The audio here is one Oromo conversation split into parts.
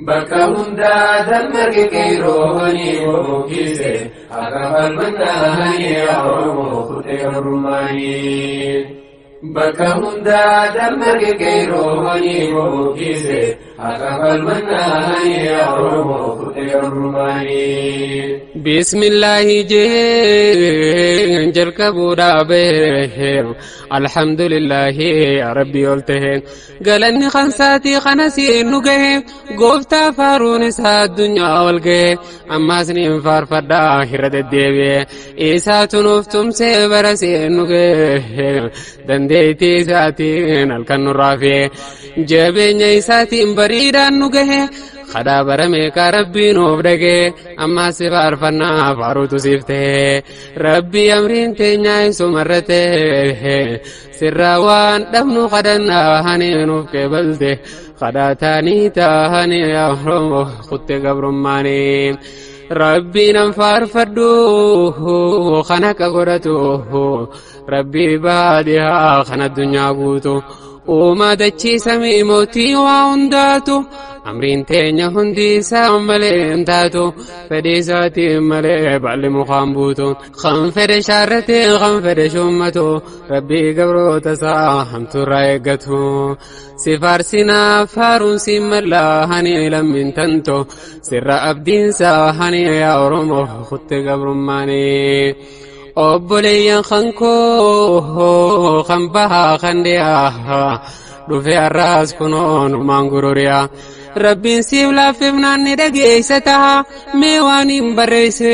Bakka hundaa dammarge qeerrooni bobokkise akka falmannaanii Oromoo kuttee gabrummaanii. Bakka hundaa dammarge qeerrooni bobokkise akka falmannaanii Oromoo kuttee gabrummaanii. Bismillaahi jeen jalqabuu dhaabee, alhamdulillaahi rabbii ol ta'e, galanni kansaatii kana siin nu gahe, gooftaa faaruun isaa addunyaa ol gahe. Ammaas niin faarfadhaa irra deddeebi'e, isaatu nuuf tumsee bara siin nu gahe, dandeettii isaatiin halkan nurraa fe'e, jabeenya isaatiin bariidhaan nu gahe. Kadhaa bara meeqaa rabbii nuuf dhagee, ammaas si faarfannaa faaruutu siif ta'e. Rabbii amriin teenyaa isumarra ta'e, sirraa waan dhabnu kadhannaa hani nuuf qeebalte, kadhaa taanii taahanii yaa Oromoo kutte gabrummaanii. Rabbii nan faarfadhu kan akka godhatu, rabbii baadiyaa kan addunyaa guutu, uumaa dachii samii, mootii waa hundaatu. Amriin teenya hundi isaa malee hin taatu, fedhii isaatiin malee baalli mukaan buutu. Kan fedhe shaarrate, kan fedhe shuummatu, rabbii gabroota isaa hamtuurraa eeggatu. Si faarsinaa faaruun siin mallaa hani lammiin tanto, sirra abdiinsaa hani yaa Oromoo kutte gabrummaanii. Obboleeyyan kan koo kan bahaa kan dhiyaa dhufe har'aas kunoo numaan gururiyaa. Rabbiin siif laaffifnaan ni dhageessa taha, mee waan hin barreesse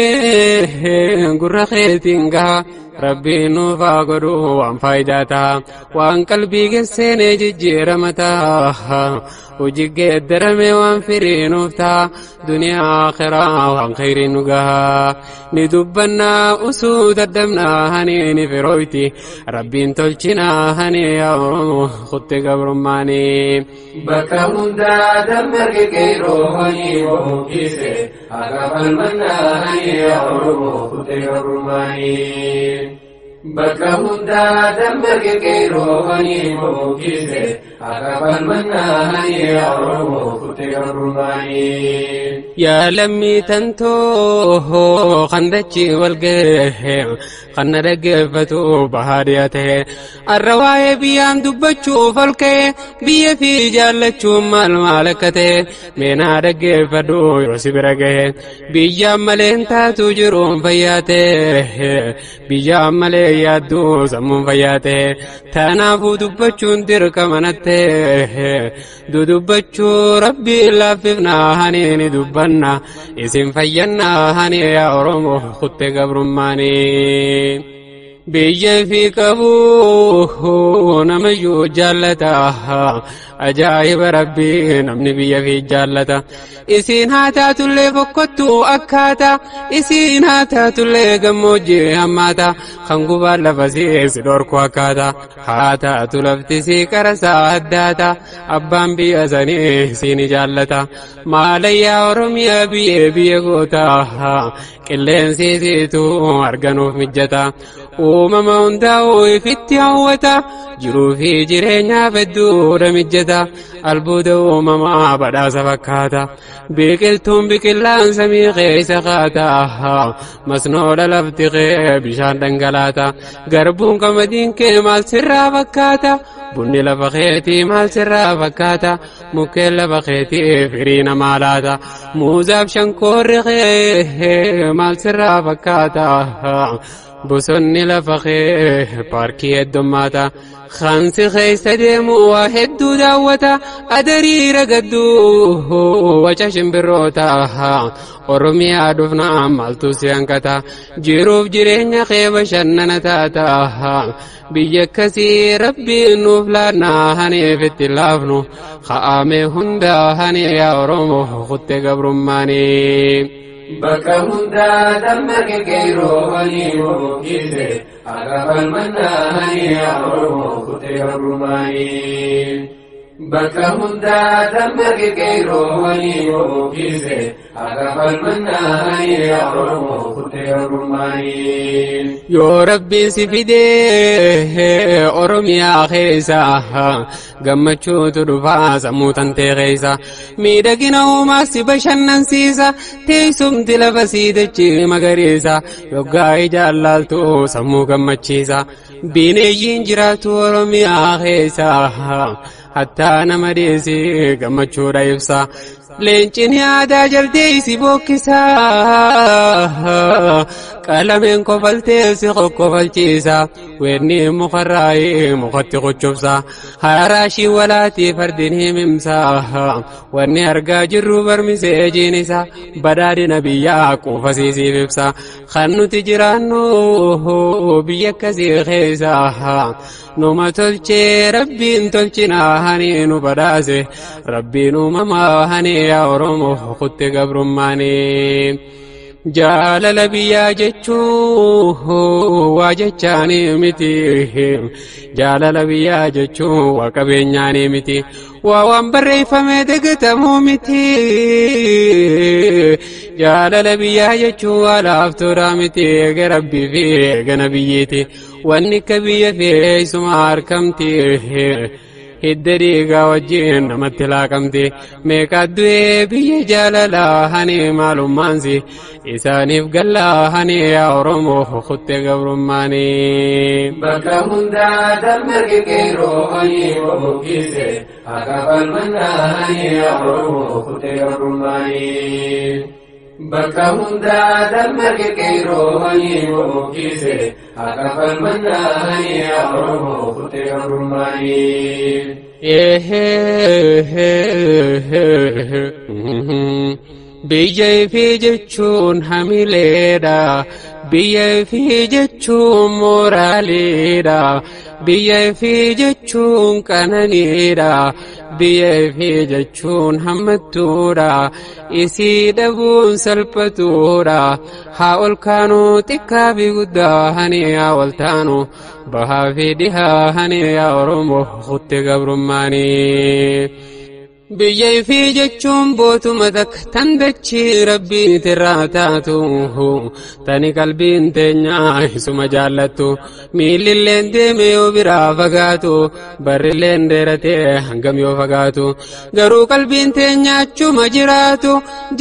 gurra keetiin gaha. Rabbiin nuuf haa godhu waan faayidaa taha, waan qalbii keesseenee jijjiirama taha, hojii geeddarame waan firii nuuf taha, duniyaa akhiraa waan khayrii nu gaha. Ni dubbannaa usuu daddabnaa hani ni firooyti, rabbiin tolchinaa hani yaa Oromoo kutte gabrummaanii. Bakka hundaa dammarge qeerrooni bobokkise akka falmannaanii Oromoo kuttee gabrummaanii. Bakka hundaa dammarge qeerrooni bobokkise akka falmannaanii Oromoo kuttee gabrummaanii. Yaa lammii tantoo kan dachii wal gahe, kan na dhaggeeffatu bahaadhiyaa ta'e, har'a waa'ee biyyaan dubbachuuf ol ka'e, biyya fi jaallachuun maal maal akka ta'e mee naa dhaggeeffadhu yoo si bira gahe. Biyyaan malee hin taatu jiruun fayyaa ta'e, biyyaan malee yaadduu sammuun fayyaa ta'e, tanaafuu dubbachuun dirqama natte. Dudubbachuu rabbii laaffifnaa hani ni dubbanna, isin fayyannaa hani yaa Oromoo kutte gabrummaanii. Biyya fi qabu namayyuu jaallata, ajaa'iba rabbii namni biyya fi jaallata. Isiin haa taatullee fokkottuu akkaata, isiin haa taatullee gammoojjii hammaata, kan gubaan lafa si dhorku akkaata. Haa taatu lafti si qarasaa addaata, abbaan biyya sanii siin jaallata. Maalayyaa Oromiyaa biyyee biyya goota, qilleensi siitu arganuuf mijjata, uumama hundaa'uu ifitti hawwata, jiruu fi jireenyaaf hedduudha mijjata, albuuda uumamaa badhaasa fakkaata. Biqiltuun biqilaan samii keessa kaata, masnoodha lafti kee bishaan dhangalaata, garbuun qamadiin kee maal sirraa fakkaata, bunni lafa keetii maal sirraa fakkaata, mukkeen lafa keetii firii namaa laata, muuzaaf shankoorri kee maal sirraa fakkaata, bosonni lafa kee paarkii heddummaata. Kansi keessa deemu waa hedduu daawwata, adariira gadduu waca shimbirroota. Oromiyaa dhufnaa maaltu si hanqata? Jiruuf jireenya kee bashannana taata. Biyya akkasii rabbiin nuuf laannaa haniif itti laafnu ka'ame hundaa hani yaa Oromoo kutte gabrummaanii. Bakka hundaa dammarge qeerrooni bobokkise akka falmannaanii Oromoo kuttee gabrummaanii. Bakka hundaa dammaqe qeerroowwanii ogeesse akka falmannaanii Oromoo kuttee gabrummaanii. Yoo Rabbiin si fidee Oromiyaa keessa gammachuutu dhufaa sammuu tantee keessa miidhagina uumaa si bashannansiisa teessumti lafa sii dachee magariisa yoggaa ijaan laaltu sammuu gammachiisa bineeyyiin jiraatu Oromiyaa keessa hattaa nama deesse gammachuudha ibsa. Leencin yaadaa jaltee si bokkisa qalameen kofaltee si qoqqofalchiisa weerni mukarraayee mukatti qochobsa haraashii walaatii fardin himimsa wanni argaa jirru barmisee jiinisa badhaadhina biyyaa quufasiisiif ibsa kan nuti jiraannu biyya akkasii keessa numa tolchee Rabbiin tolchinaa hani nu badhaase Rabbiin uumamaa hani yaa Oromoo kutte gabrummaanii. Jaalala biyyaa jechuun waa jechaanii miti. Jaalala biyyaa jechuun waa qabeenyaanii miti. Waa waan barreeffamee dagatamuu miti. Jaalala biyyaa jechuun waa laaftoodhaa miti. Eega Rabbii fi eega nabiyyiiti. Wanni akka biyya fe'eessuma harkamti. Hidda dhiigaa wajjin namatti laaqamte meeqa du'ee biyya jaalalaa hani maalummaansi isaaniif gallaa hani yaa Oromoo kuttee gabrummaanii. Bakka hundaa dammaqe qeerroowwanii ogeesse akka falmannaanii Oromoo kuttee gabrummaanii. Bakka hundaa dammaqe qeerroowwanii ogeesse akka falmannaanii Oromoo kuttee gabrummaanii. Biyya ifii jechuun hamileedha. Biyya ifii jechuun mooraaleedha. Biyya ifii jechuun qananiidha. Biyya ifii jechuun hammattuudha. Isii dhabuun salphatuudha. Haa ol kaanuu xiqqaa fi guddaa hani haa wal taanu. Bahaa fi dhihaa hani yaa Oromoo kutte gabrummaanii. Biyya ifii jechuun bootuma takka tan dachii Rabbiin irraa taatu tani qalbiin teenyaa isuma jaallattu miillilleen deeme yoo biraa fagaatu barrilleen dheeratee hangam yoo fagaatu garuu qalbiin teenyaa achuma jiraatu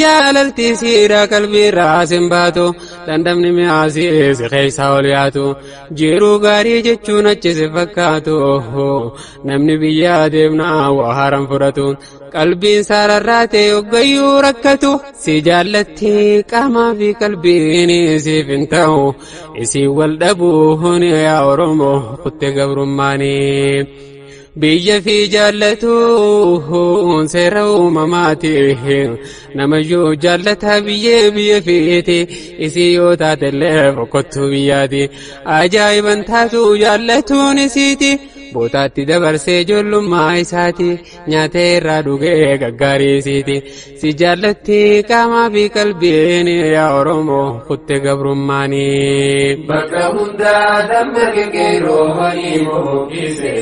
jaalaltii siidhaa qalbiirraa sin baatu dhandhamni mi'aasii si keessaa ol yaatu jiruu gaarii jechuun achi si fakkaatu namni biyyaa deemnaa waa haaraan fudhatu. Qalbiin saararraatee hoggayyuu rakkatu si jaallatti qaamaa fi qalbiin siif hin ta'u isii wal dhabuun yaa Oromoo kutte gabrummaanii. Biyya fi jaallatuun seera uumamaati. Namayyuu jaallataa biyyee biyya fiiti. Isii yoo taatellee boqottuu biyyaati. Ajaa'iban taatu jaallatuun isiiti. Bootaatti dabarsee ijoollummaa isaati. Nyaatee irraa dhugee gaggaarii isiiti. Si jaallatti qaamaa fi qalbiin yaa Oromoo kutte gabrummaanii. Bakka hundaa dammaqe qeerroowwanii ogeesse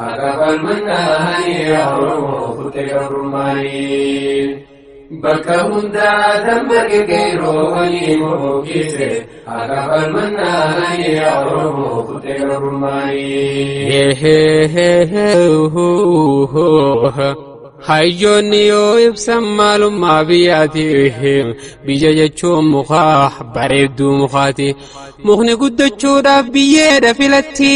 akka falmannaanii Oromoo kuttee gabrummaanii. Bakka hundaa dammaqe qeerroowwanii ogeesse akka falmannaanii Oromoo kuttee gabrummaanii. Hayyoonni yoo ibsan maalummaa biyyaati. Biyya jechuun mukaa bareedduu mukaati. Mukni guddachuudhaaf biyyeedha filatti.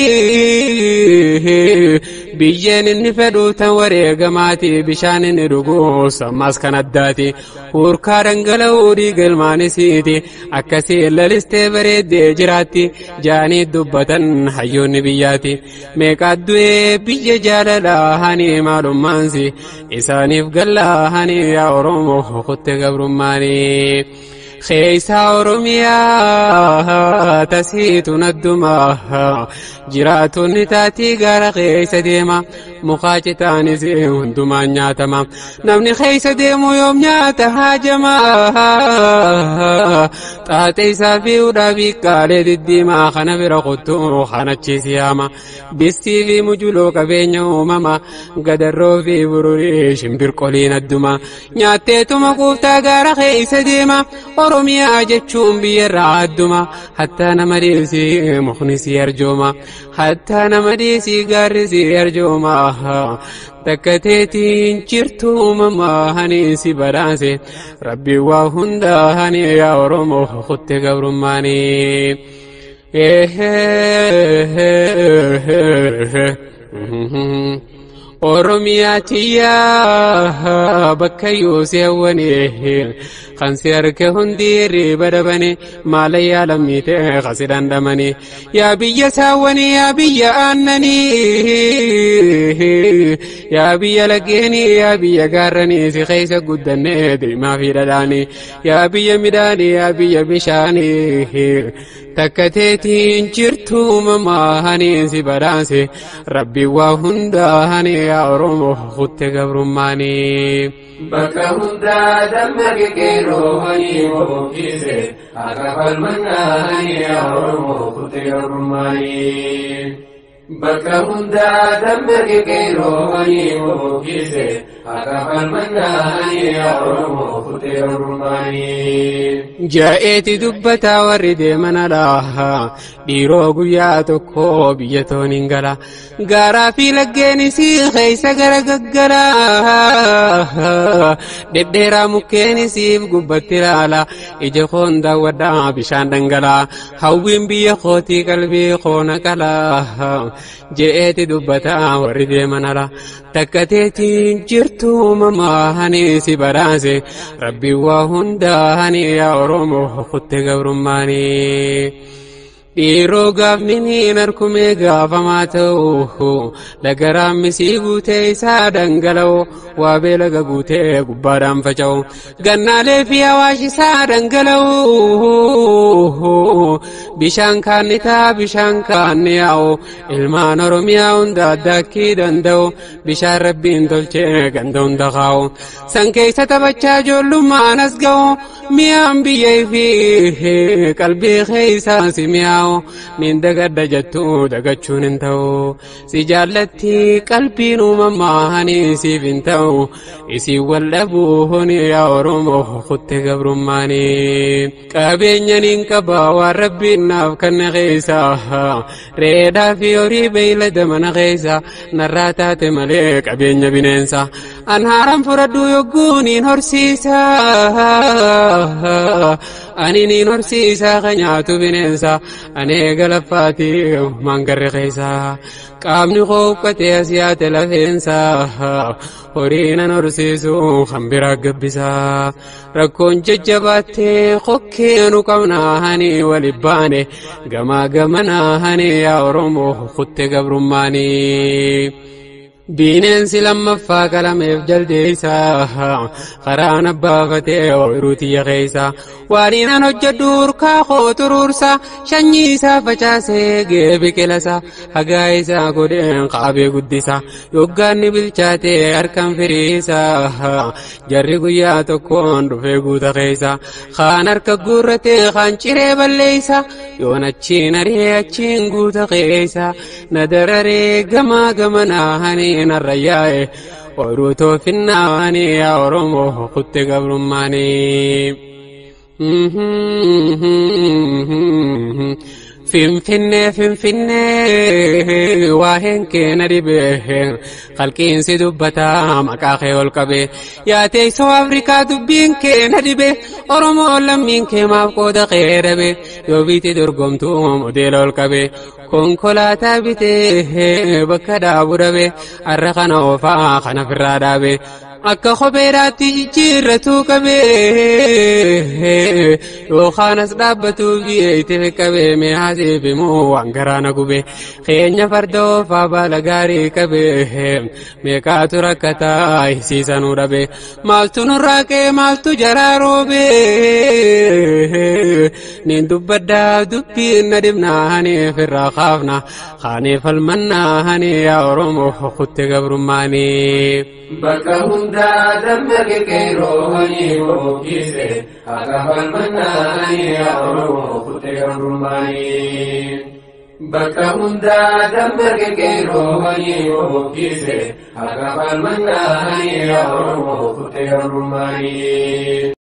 Biyyeen inni fedhu tan wareegamaati. Bishaan inni dhugu sammaas kan addaati. Hurkaa dhangala'uu dhiiga ilmaanisiiti. Akkasii lalistee bareeddee jiraatti. Jaanii dubbatan hayyoonni biyyaati. Meeqa du'ee biyya jaalalaa hani maalummaansi. Isaaniif gallaa hani yaa Oromoo kutte gabrummaanii. Keessa Oromiyaa tasiitu naddumaa jiraatonni taatii gara keessa deema. Mukaa citaanis hundumaan nyaatama. Namni keessa deemu yoom nyaata haajama. Xaaxee isaa fi hudhaa fi qaalee diddiimaa kana bira kottuu kanachiis yaama. Bistii fi mujuloo qabeenya uumama. Gadarroo fi bururii shimbirqoliin adduma. Nyaatteetuma kuuftaa gaara keessa deema. Oromiyaa jechuun biyyarraa adduma. Hattaa nama dhiisii mukni si arjooma. Hattaa nama dhiisii gaarri si arjooma. Takka teetiin jirtu uumamaa hani si badhaase. Rabbi waa hundaa hani yaa Oromoo kutte gabrummaanii. Oromiyaa tiyyaa bakka yoosii hawwanii kan si harka hundi riba dhabanii maalayyaa lammiitee kasi dhandhamanii yaa biyya saawwanii yaa biyya aannanii yaa biyya laggeenii yaa biyya gaarranii si keessa guddannee deemaa fi dhadhaanii yaa biyya midhaanii yaa biyya bishaanii takka teetiin jirtu uumamaa hani si badhaase rabbi waa hundaa hani yaa Oromoo kutte gabrummaanii. Bakka hundaa damma qeerroo hani hoogise akka falmannaa hani yaa Oromoo kutte gabrummaanii. Bakka hundaa damma qeerroo hani hoogise akka falmannaa hani yaa Oromoo kutte gabrummaanii. Jaa'eeti dubbataa warri deeman alaa dhiiroo guyyaa tokko biyya toon hin gala. Gaaraa fi laggeenis keessa gara gaggala. Dhedheeraa mukkeenisiif gubbatti ilaala. Ija koon daawwadhaa bishaan dhangalaa. Hawwiin biyya kootii qalbii koona qala. Je'eeti dubbataa warri deeman ala. Takka teetiin jirtu uumamaa hani si badhaase. Rabbi waa hundaa hani yaa Oromoo kutte gabrummaanii. Dhiiroo gaafni ni narkumee gaafamaa ta'u laga raammisii guutee isaa dhangala'u waa beelaga guutee gubbaadhaan faca'u gannaalee fi hawaash isaa dhangala'u bishaan kaanni taa bishaan kaanni yaa'u ilmaan Oromiyaa hunda addaakkii danda'u bishaan rabbiin tolchee ganda hunda kaa'u san keessa taphachaa ijoollummaan as ga'u mi'aan biyya fi qalbii keessaa si mi'aawu nin dagadda jettu dagachuun hin ta'u si jaallatti qalbiin uumamaa hani siif hin ta'u isin wal dhabuun yaa Oromoo kutte gabrummaanii. Qabeenya nin qaba waan rabbiin naaf kanna keessa reedhaa fi horii beeylada mana keessa narraa taate malee qabeenya bineensa an haaraan fudhadhu yogguu nin horsiisa ani nin horsiisa ka nyaatu bineensa ani galaffaati mangarre keessa qaamni koo ufffatee as yaate lafeensa horii nan horsiisu kan biraa gabbisa rakkoon jajjabaattee kokkeenu qabnaa hani wali baane gamaa gamanaa hani yaa Oromoo kutte gabrummaanii. Bineensi lammaffaa qalameef jaldeessa karaan abbaafatee ooyiruu tiyya keessa waan inaan hojjedhu urkaa koo turuursa sanyii isaa facaasee gee biqilasa hagaa isaa godheen qaabee guddisa yoggaanni bilchaatee harkaan firiisa jarri guyyaa tokkoon dhufee guuta keessa kaan harka guurratee kaan ciree balleessa yoon achiin ari'ee achiin guuta keessa na dararee gamaa gamanaa hani narra yaa'e ooyiruu toofinnaani yaa Oromoo kutte gabrummaanii. Finfinnee Finfinnee waa'een kee na dhibee qalqiinsi dubbataa maqaa kee ol qabee yaa teessoo Afrikaa dubbiin kee na dhibee Oromoo lammiin kee maaf qooda kee dhabe yoo biitti dorgomtuu modeela ol qabee konkolaataa bitee bakka dhaabu dhabe har'a kana oofaa kana firraa dhaabe. Akka kopheedhaatti jijjiirratu qabee Yookaan as dhaabbatuuf itti qabee mi'aasiif himuu waan garaa na gube. Keenya farda oofaa baala gaarii qabee meeqaatu rakkataa hisiisanuu dhabe. Maaltu nurraa ka'e maaltu jaraa roobee? Niin dubbaddaa dubbiin na dhibnaaniif irraa kaafna kaaniif falmannaani yaa Oromoo kutte gabrummaanii. Bakka hundaa dammaqe qeerrooni boqqise akka falmannaani yaa Oromoo kutte gabrummaanii. Bakka hundaa dammaqe qeerrooni boqqise akka falmannaani yaa Oromoo kutte gabrummaanii.